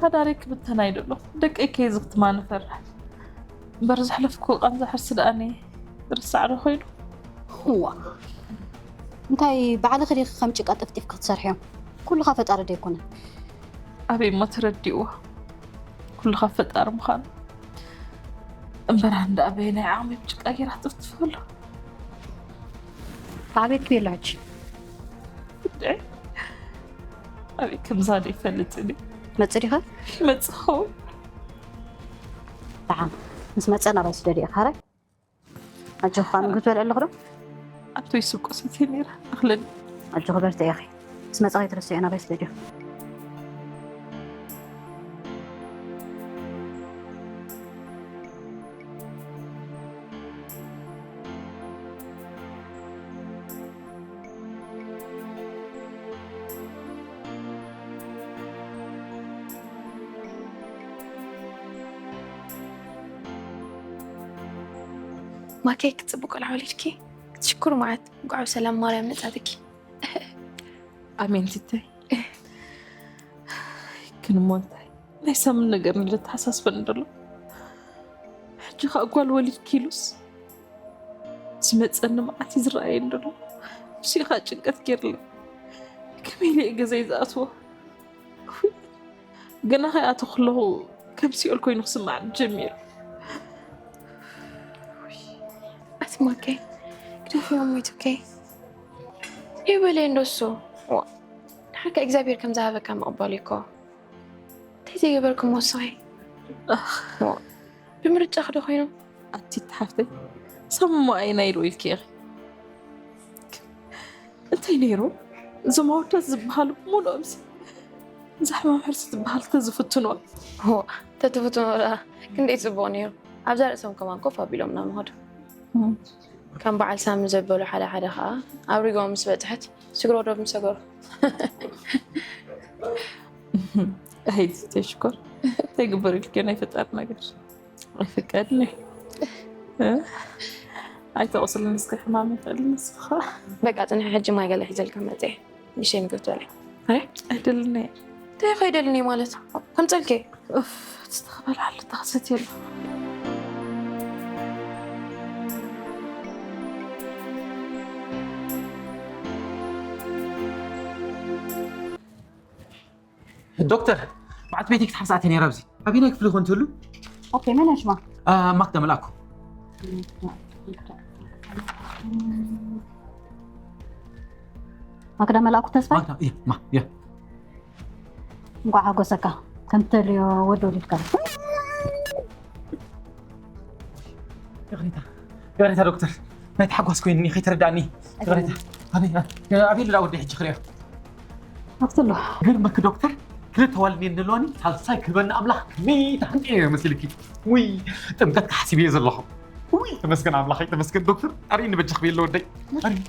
ሓዳረይ ክብተን ኣይደለኹ። ደቀይ ከይዝኽትማኒ እፈርሕ። እምበር ዘሕለፍኩ ቃንዛ ሕርሲ ደኣኒ ርሳዕ ዶ ኮይኑ? እዋ፣ እንታይ ባዕልኺ ዲኺ ከም ጭቃ ጠፍጢፍኪ ክትሰርሕዮም? ኩሉ ካብ ፈጣሪ ዶ ኣይኮነን? ኣበይ እሞ ተረዲእዋ? ኩሉ ካብ ፈጣሪ ምዃኑ። እምበር ኣንዳ ኣበይ ናይ ዓቕሚ ብጭቃ ጌራ ትጥፍጥፍ ኣሎ። ኣበይ ክብል ኣሎ ሕጂ? እንድዒ፣ ኣበይ ከም ዛደ ይፈልጥ እኔ። መጽእ ዲኻ? ይመጽእ ኸውን። ደሓን ምስ መጸ ናባይ ስደድ ኢኻ። ኸረ ኣጆኻ ምግቢ ትበልዕ ኣለኹ ዶ? ኣብቲ ወይ ሱቅ ሰትየ ነይረ። ኣኽለኒ። ኣጆኺ በርትዒ ኢኺ። ምስ መጸ ከይትርስዒ ናባይ ስደድ ኢኻ። ማኬ ክጽቡቅ ቆልዓ ወሊድኪ ክትሽኩር መዓት እንኳዕ ብሰላም ማርያም መጻትኪ። ኣሜን ትተይ። ግን እሞ እንታይ ናይ ሳምን ነገር ንለተሓሳስበን ደሎ። ሕጂ ከዓ ጓል ወሊድኪ ኢሉስ ዝመፀኒ መዓት እዩ ዝረኣየን ደሎ። ንሱ እዩ ከዓ ጭንቀት ገይርለይ። ከመይ ኢለ እየ ገዛይ ዝኣትዎ? ገና ከይኣተኹ ከለኹ ከም ሲኦል ኮይኑ ክስማዕ ጀሚሩ። ኣቲ ማከይ ግደፍዮ ሞይቱከይ ይበለ እንዶ እሱ። ዋ፣ ድሓር ከ እግዚኣብሔር ከም ዝሃበካ ምቕባል እኮ። እንታይ ዘይገበርኩም ወሳኺ? ዋ፣ ብምርጫ ክዶ ኮይኑ? ኣቲ ሓፍተይ፣ ሰሙሞ ኣይና ኢሉ ኢልኪ ኢኺ። እንታይ ነይሩ? እዞም ኣወዳት ዝበሃሉ ሙሉኦም ሲ እዛ ሕማም ሕርሲ ትበሃል ተዝፍትኖ። ዋ፣ ተትፍትኖ ደኣ ክንደይ ጽቡቕ ነይሩ። ኣብዛ ርእሶም ከማን ኮፍ ኣቢሎም ኢና ምኸዱ። ከም በዓል ሳሚ ዘበሉ ሓደ ሓደ ከዓ ኣብ ሪጎም ምስ በጽሐት ስግሮ ዶ ምሰገሩ። ኣይ ተሽኮር እንታይ ግበር ኢልኪ ናይ ፈጣሪ ነገር ኣይፍቀድኒ። ኣይተቑስልን እስከ ሕማም ይኽእል ንስኻ። በቃ ጽንሒ ሕጂ ማይ ገለ ሒዘልካ መጽየ። ምሸይ ምግቢ ትበልዒ። ኣይ ኣይደልኒ። እንታይ ከይደልኒ ማለት ከምጸልኪ። እፍ ትስተኽበል ኣሎ ተኽሰት የለ። ዶክተር፣ መዓት ቤተይ ክትሓብ ሰዓት ነይራ ኣብዚ ኣበየናይ ክፍሊ ይኾን ትህሉ? ኦኬ፣ መን ሽማ? ማክዳ መልኣኩ። ማክዳ መልኣኩ ተስፋ? ማክዳ፣ እየ፣ ማ፣ እየ። እንኳዕ ሓጎሰካ ከም ትደልዮ ወዲ ወሊድካ። ይቕሬታ፣ ይቕሬታ ዶክተር፣ ናይ ተሓጓስ ኮይንኒ ከይተረዳእኒ። ይቕሬታ። ኣበይ ኣበይ ልዳ ወዲ ሕጂ ክሪኦ። ኣብቲ ኣሎ። ገርመኪ ዶክተር፣ ክልተ ዋልድ እየን ዘለዋኒ፣ ሳልሳይ ክህበኒ ኣምላኽ ከመይ ተሓንቂነ ነይረ መሲልኪ። ውይ ጥምቀት ክሓስብ እየ ዘለኹ። ውይ ተመስገን ኣምላኸይ፣ ተመስገን ዶክተር። ኣርእኒ በጃ ክበየ ኣሎ ወደይ። ኣርእኒ።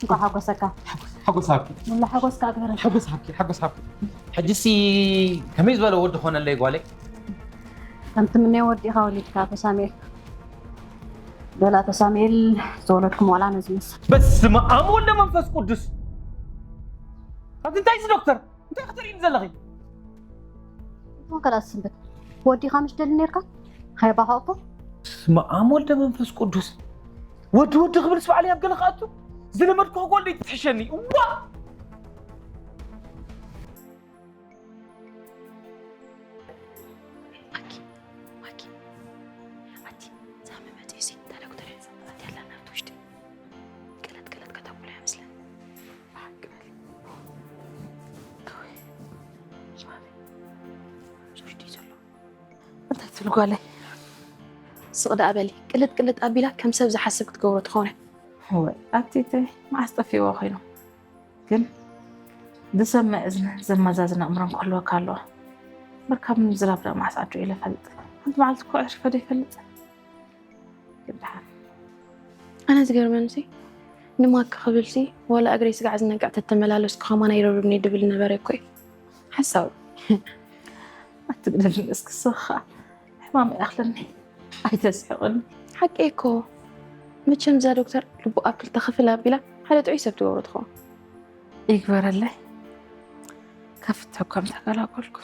እንኳዕ ሓጎሰካ። ሓጎስ ሓጎስ ሃብኪ። ሙሉ ሓጎስካ ኣግበረካ። ሓጎስ ሃብኪ፣ ሓጎስ ሃብኪ። ሕጂሲ ከመይ ዝበለ ወዲ ኾነለይ ጓለይ? ከም ትምነዮ ወዲእኻ ወሊድካ ኣቶ ሳሙኤል። በል ኣቶ ሳሙኤል ዝተወለድኩም ቆልዓ ነዚ ይመስል። በስመ ኣብ ወወልድ ወመንፈስ ቅዱስ። ኣቲ እንታይ እዚ ዶክተር? እንታይ ክትርእይኒ ዘለኺ? እሞ ካልኣት ስንበት ወዲኻ ምሽ ደሊ ነርካ? ሃይባኻ እኮ። በስመ ኣብ ወወልድ ወመንፈስ ቅዱስ። ወዲ ወዲ ክብል ስባዕለይ ኣብ ገለ ክኣቱ ዝለመድኩ ክጎል ትሕሸኒ። ዋ! ማኪ ማኪ ኣቲ እዛ መመፅኡ ሲ እታ ዶክተር እያ ዘምጣት ያላ ናብቲ ውሽጢ ቅለጥ ቅለጥ ከተብሎ እያ መስለን ብሓቂ በል እወ ሽማሚ እዚ ውሽጢ እዩ ዘሎ እንታይ ትብል ጓለይ ስቕ ደኣ በሊ ቅልጥ ቅልጥ ኣቢላ ከም ሰብ ዝሓስብ ክትገብሮ ትኸውን እያ እወ ኣቲተይ መዓስ ጠፊእዎ ኮይኑ ግን ዝሰምዕ እዝኒ ዘመዛዝን ኣእምሮን ክህልወካ ኣለዎ። እምበር ካብ ምዝራብ ደኣ መዓስ ዓዱ ኢለ እፈልጥ። ሓንቲ መዓልቲ እኮ ኣዕሪፈ ዶ ይፈልጥ? ግን ደሓን። ኣነ ዝገርመኒ ሲ ንማኪ ክብል ሲ ዋላ እግረይ ስጋዕ ዝነቅዕ ተተመላለስኩ ከማን ኣይረብርብኒ ድብል ነበረ እኮ እዩ። ሓሳዊ። ኣትግደፍኒ እስኪ ስኻ ሕማም ይኣኽለኒ ኣይተስሕቕኒ። ሓቀይ እኮ መቸም እዛ ዶክተር ልቡ ኣብ ክልተ ክፍል ኣቢላ ሓደ ጥዑይ ሰብ ትገብሮ ትኸውን። ይግበረለይ ካብ ፍትሕኳ ምተገላገልኩ።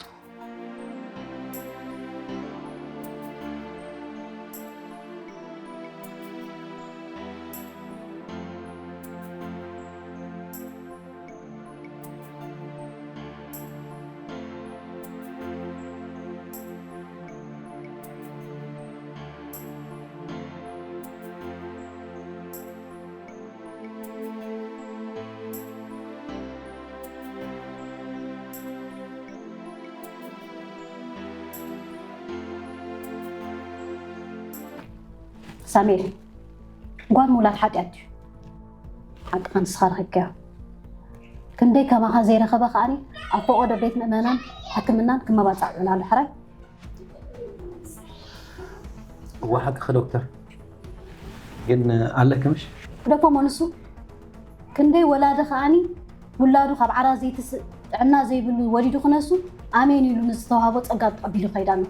ሳሙኤል፣ ጓል ምውላድ ሓጢኣት ድዩ? ሓቅኻ ንስኻ ረኺብካዮ። ክንደይ ከማኻ ዘይረኸበ ከኣኒ ኣብ ፈቐዶ ቤት ምእመናን ሕክምናን ክመባጻዕ ውዕል ኣሎ። ሕራይ? እዋ ሓቅኺ ዶክተር፣ ግን ኣለኪ ምሽ? ግደፎ እሞ ንሱ ክንደይ ወላዲ ከኣኒ ውላዱ ካብ ዓራት ዘይትስእ ጥዕና ዘይብሉ ወሊዱ ክነሱ ኣሜን ኢሉ ንዝተዋህቦ ጸጋ ተቐቢሉ ይኸይድ ኣሎ።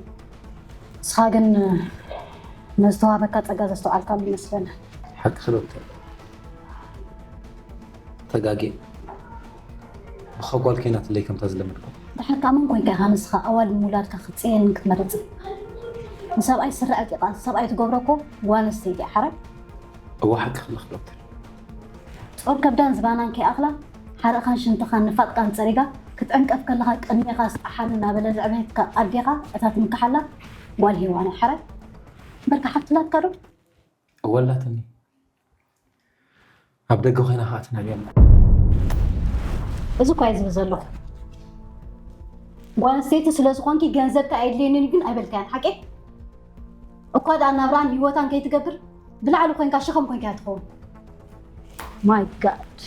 ንስኻ ግን ነዚ ዝተዋህበካ ጸጋ ዘስተውዓልካሉ ይመስለኒ። ሓቅኺ ዶክተር፣ ተጋጌ ብኸጓል ከይናትለይ ከምታ ዝለመድኩ። ድሓር ከኣ መን ኮንካ ኢኻ ንስኻ ኣዋልድ ምውላድካ ክትጽየንን ክትመርጽን? ንሰብኣይ ስረ ዕጢቓ ሰብኣይ ትገብሮ እኮ ጓል ኣንስተይቲ እያ። ሓራይ? እዋ ሓቅኺ ኣለኺ ዶክተር። ጾር ከብዳን ዝባናን ከይኣኽላ ሓረኻን ሽንትኻን ንፋጥካን ጸሪጋ ክትዕንቀፍ ከለኻ ቅድሜኻ ስጣሓኒ እናበለ ዘዕበየትካ ኣዴኻ እታ ትምክሓላ ጓል ሄዋን እያ። ሓራይ? እምበርካ ሓፍቲ ናትካ ዶ? እወ ኣላትኒ። ኣብ ደገ ኮይና ከዓ ትናብያ። እዚ እኳ እየ ዝብል ዘለኹ። ጓል ኣንስተይቲ ስለ ዝኾንኪ ገንዘብካ ኣየድልየንን ግን ኣይበልካያን ሓቂ? እኳ ደኣ ናብራን ህይወታን ከይትገብር ብላዕሊ ኮይንካ ሸኸም ኮይንካ ትኸውን። My God።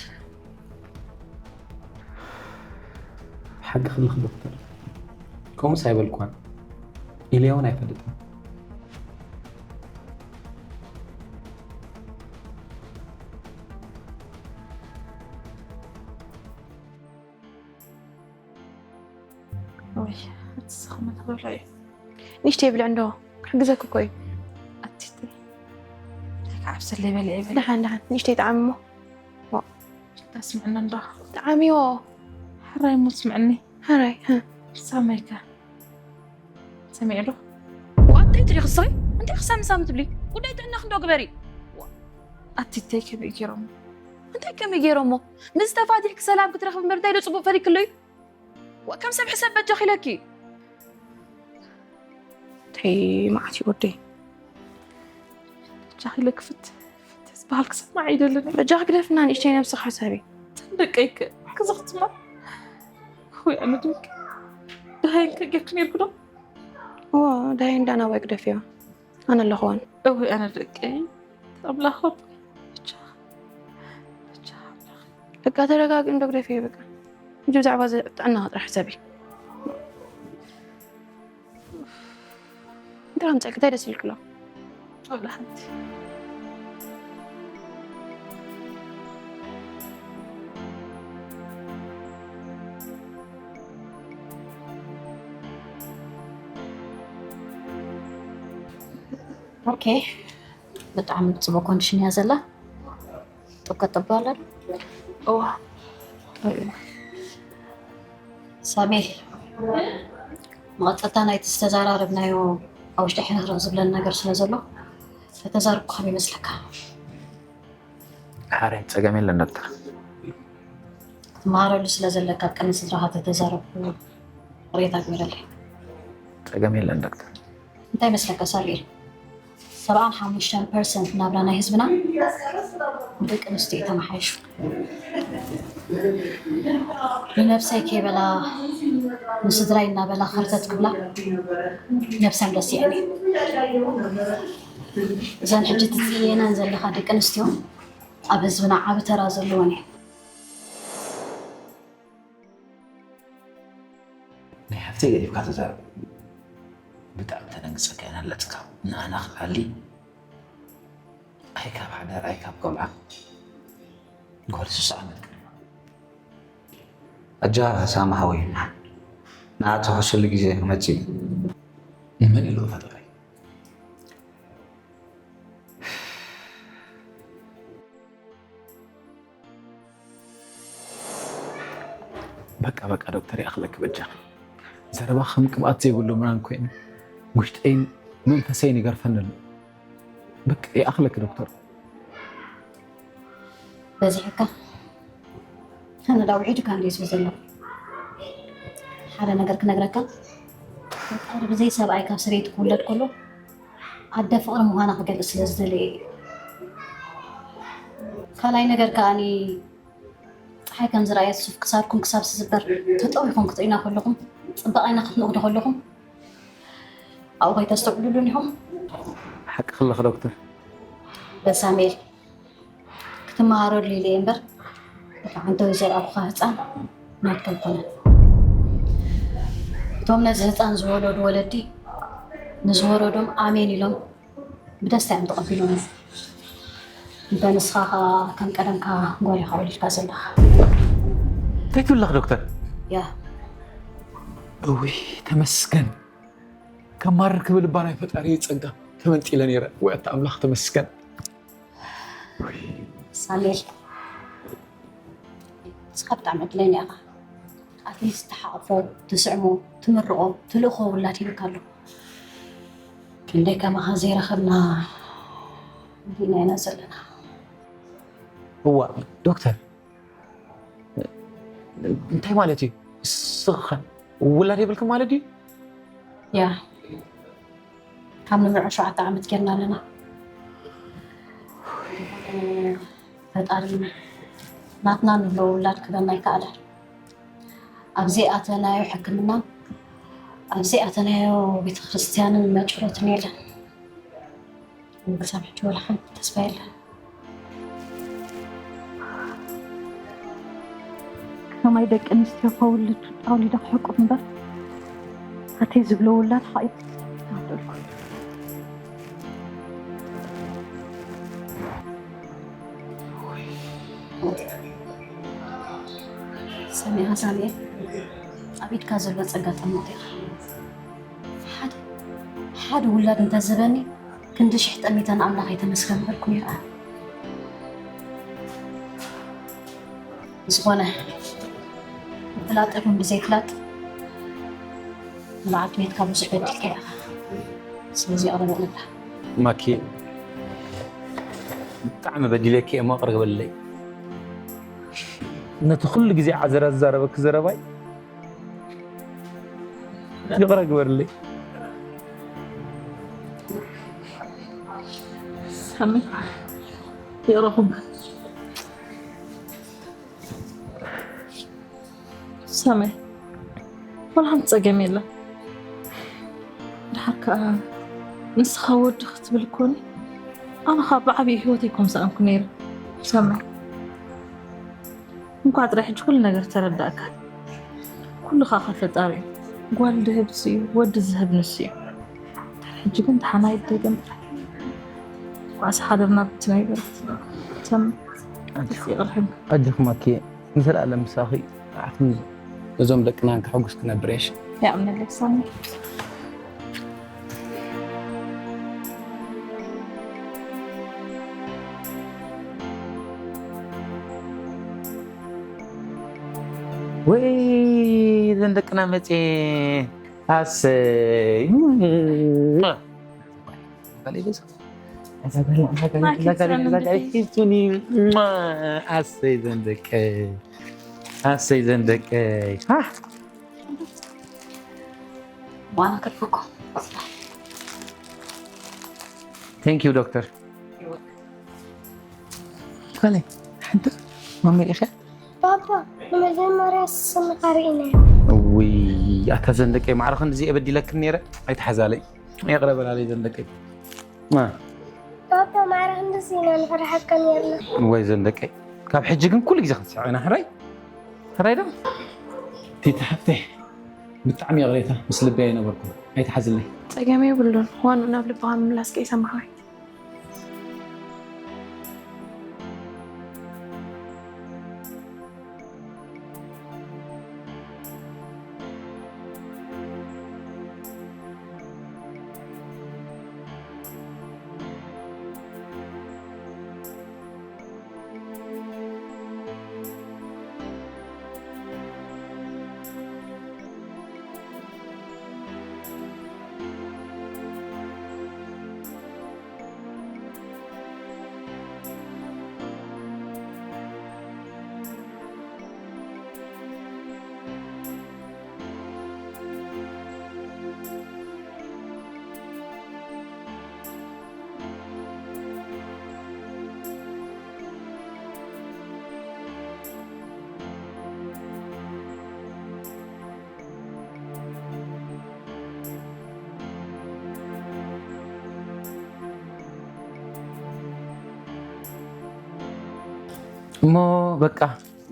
ሓቂ ክልኽ ዶክተር፣ ከምኡስ ኣይበልኳን ኢለ እውን ኣይፈልጥን። ወይ ኣትስኽመ ተበላ እዩ። ንእሽተይ ብልዕ እንዶ ክሕግዘክ እኮ እዩ። ኣቲቲ እንታይ ከዓብሰለይ በልዐ ይበል። ደሓን ደሓን ንእሽተይ ጣዕሚ እሞ። ታስምዕኒ እንዶ ጣዕሚዎ። ሕራይ እሞ ስምዕኒ። ሕራይ። ሳመይካ ሰሚዕ ዶ? ዋት እንታይ ትሪ ክስሪ እንታይ ክሳሚ ሳሚ ትብሊ? ጉዳይ ጥዕናኽ እንዶ ግበሪ። ኣቲተይ ከመይ ገይሮም? እንታይ ከመይ ገይሮሞ? ምስ ተፋቲሕኪ ሰላም ክትረኽቢ እምበር እንታይ ዶ ፅቡቅ ፈሊክሉ እዩ? ዋ፣ ከም ሰብ ሕሰብ በጃኺ ኢለኪ። ተይ መዓት እዩ ወደይ። በጃኺ ኢለኪ ፍት ፍት ዝበሃል ክሰማዕ ኣይደልን። በጃኺ ግደፍና ንእሽተይ ነብስኻ ሕሰቢ። እተን ደቀይ ከ ክዘኽትማ? ወይ ኣነ ደቂ ደሃይን ከ ጌርክ ነርኩ ዶ? እዎ ደሃይን ዳና ወይ ግደፍዮ። ኣነ ኣለኹወን። እወ ኣነ ደቀይ ኣምላኽ ኣቦይ ብቻ ብቻ ኣምላኽ በቃ ተረጋጊ እንዶ ግደፍዮ በቃ። እንጂ ብዛዕባ እዚ ጥዕና ጥራሕ ሕሰቢ። እንታይ ኣምፀልኪ እንታይ ደስ ኢልክሎ? ወላ ሓንቲ ኦኬ ብጣዕሚ ብፅቡቅ ኮንዲሽን እያ ዘላ። ጥብ ከጥብ ኣለ እዋ ሳሜል መቐፀልታ ናይቲ ዝተዘራረብናዮ ኣብ ውሽጢ ሕንኽርኽ ዝብለን ነገር ስለ ዘሎ ተተዛርብኩ ከም ይመስለካ? ሓራይ ፀገም የለን ዶክተር። ትመሃረሉ ስለ ዘለካ ቅድሚ ስድራኻ ተተዛረብኩ ቅሬታ ግበረለይ። ፀገም የለን ዶክተር። እንታይ ይመስለካ ሳሚኤል? ሰብዓን ሓሙሽተን ፐርሰንት ናብራ ናይ ህዝብና ብደቂ ኣንስትዮ እዩ ተመሓይሹ። ንነብሰይ ከይበላ ንስድራይ እናበላ ኸርተት ክብላ ነብሰን ረሲዐን እየን። እዘን ሕጂ ትፅየነን ዘለኻ ደቂ ኣንስትዮ ኣብ ህዝብና ዓቢ ተራ ዘለወን እየን። ናይ ሓፍተይ ገዲፍካ ተዛረብ። ብጣዕሚ ተደንግፀካ ኢና ኣለትካ ንኣና ክላሊ ኣይ ካብ ሓዳር ኣይ ካብ ቆልዓ ጓል ሱሳ ዓመት ቅድማ ኣጃ ሳማ ሓወይ ንዓ ተኸሰሉ ግዜ ክመፅእ እዩ። ንመን ኢሉ ፈጣሪ በቃ በቃ ዶክተር ይኣኽለኪ በጃኺ። ዘረባ ከም ቅብኣት ዘይብሉ ምራን ኮይኑ ውሽጠይን መንፈሰይን ይገርፈኒ ኣሎ። በቃ ይኣኽለኪ ዶክተር። በዚሕካ ኣነ ዳ ውዒድካ እንድዩ ስለ ዘሎ ሓደ ነገር ክነግረካ። ፈጣሪ ብዘይ ሰብኣይ ካብ ሰበይቲ ክውለድ ከሎ ኣደ ፍቕሪ ምዃና ክገልጽ ስለ ዝደለየ እዩ። ካልኣይ ነገር ከኣኒ ፀሓይ ከም ዝረኣየት ሱፍ ክሳድኩም ክሳብ ዝስበር ተጠዊኹም ክትሪኡና ከለኹም ፅባቐና ክትንእዱ ከለኹም ኣብኡ ከይተስተውዕሉሉን ኢኹም። ሓቂ ክለኽ ዶክተር ሳሙኤል፣ ክትመሃረሉ ኢለ እየ እምበር፣ እቲ ዓንተው ዘርኣኹኻ ህፃን ናትካ ኣይኮነን። እቶም ነዚ ህፃን ዝወለዱ ወለዲ ንዝወረዶም ኣሜን ኢሎም ብደስታ እዮም ተቐቢሎም። እንተ ንስኻ ኸዓ ከም ቀደምካ ጓል ኢኻ ወሊድካ ዘለኻ። እንታይ ትብለኽ ዶክተር? ያ እውይ ተመስገን። ከማርር ክብል እባ ናይ ፈጣሪ ጸጋ ተመንጢለ ነይረ። ወይ ኣታ ኣምላኽ ተመስገን። ሳሙኤል፣ ንስኻ ብጣዕሚ ዕድለኛ ኢኻ። ኣትሊስት ትሓቕፎ፣ ትስዕሞ፣ ትምርቖ፣ ትልእኾ ውላድ ሂብካ ኣሎ። ክንደይ ከማኻ ዘይረኸብና ዲና ኢና ዘለና። እዋ ዶክተር እንታይ ማለት እዩ? ንስኻ ውላድ የብልክን ማለት ድዩ? ያ ካብ ንምርዖ ሸውዓተ ዓመት ጌርና ኣለና። ፈጣሪ ናትና ንብሎ ውላድ ክበና ኣይከኣለን። ኣብ ዘይኣተናዮ ሕክምናን ኣብ ዘይኣተናዮ ቤተክርስትያንን መጭረትን የለን። ክሳብ ሕጂ ወላ ሓንቲ ተስፋ የለን። ከማይ ደቂ ኣንስትዮ ከውልድ ኣውሊደ ክሕቁፍ እምበር ኣተይ ዝብሎ ውላድ ሓቂፍ ተወደልኩ። ሰሚዓ ሳሚኤል፣ ኣብ ኢድካ ዘሎ ጸጋ ጠምቕ ኢኻ። ሓደ ሓደ ውላድ እንተዝህበኒ ክንዲ ሽሕ ጠሚተ ንኣምላኸይ ተመስገን ምበልኩ ነይረ። ዝኾነ ብፍላጥ ይኹን ብዘይፍላጥ ንበዓልቲ ቤትካ ብዙሕ በዲልካ ኢኻ። ስለዚ ይቕረ በለላ። ማኪ ብጣዕሚ በዲለኪ እየ፣ ይቕረ ግበርለይ። ነቲ ኩሉ ግዜ ዓዘራ ዝዛረበኪ ዘረባይ ይቕረ ግበርለይ። ሳሚ ይቕረኹም። ሳሚ ወላ ሓንቲ ጸገም የለን። ድሓር ከኣ ንስኻ ወዲ ክትብል ኮኒ ኣነ ኸኣ ብዓብዪ ህይወተይ ከም ሰኣንኩ ነይረ። ሳሚ እንኳዕ ጥራይ ሕጂ ኩሉ ነገር ተረዳእካ። ኩሉ ኸኣ ካብ ፈጣሪ እዩ። ጓል ድህብ ንሱ እዩ፣ ወዲ ዝህብ ንሱ እዩ። ሕጂ ግን ደሓን ኣይደገም ጥራይ። ኳዕሲ ሓደርና ብትና ይበል። ሰም ይቕርሕም። ኣጆኺ ማኪ፣ ንዘለኣለም ምሳኺ ኣሕፍን እዞም ደቅናን ከሐጉስ ክነብር እየ። ያእምነለይ ሳሚ። ወይ እዘን ደቅና መፅየ ኣሰይ ኣሰይ ዘንደቀይ ኣሰይ ዘንደቀይ ዋና ከድኩ Thank you ዶክተር። ካልይ ሓንቲ ማመይ ኢኻ? ባባ ንመጀመርያ ስስንኻ ርኢና። እውይ ኣታ ዘንደቀይ ማዕረ ክንድዚ እየ በዲለክን ነይረ። ኣይትሓዛለይ። ይቕረ በላለይ ዘንደቀይ። ማ ባባ ማዕረ ክንድዚ ኢና ንፈርሓካ ነርና። ወይ ዘንደቀይ ካብ ሕጂ ግን ኩሉ ግዜ ክትስዕና ሕራይ ሕራይ ዶ ቲቲ ሓፍተይ ብጣዕሚ ይቕሬታ ምስ ልበይ ኣይነበርኩ ኣይትሓዝለይ። ጸገም የብሉን። ዋንኡ ናብ ልብኻ ምምላስ ቀይሳ መሓሪ። እሞ በቃ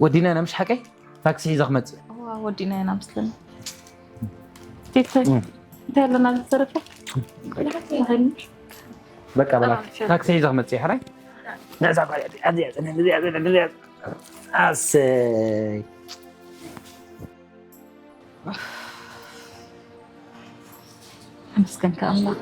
ወዲና ኢና ምሽ ሓቀይ? ታክሲ ሒዘ ክመፅእ። እዋ ወዲና ኢና ምስልን ቴክቶክ እንታይ ኣለና ዝተረፈ በቃ በላ ታክሲ ሒዘ ክመፅእ። ሕራይ ነዛ ጓል እዚኣ፣ እዚኣ፣ እዚኣ፣ እዚኣ፣ እዚኣ። ኣሰይ ኣመስገንካ ኣምላኽ።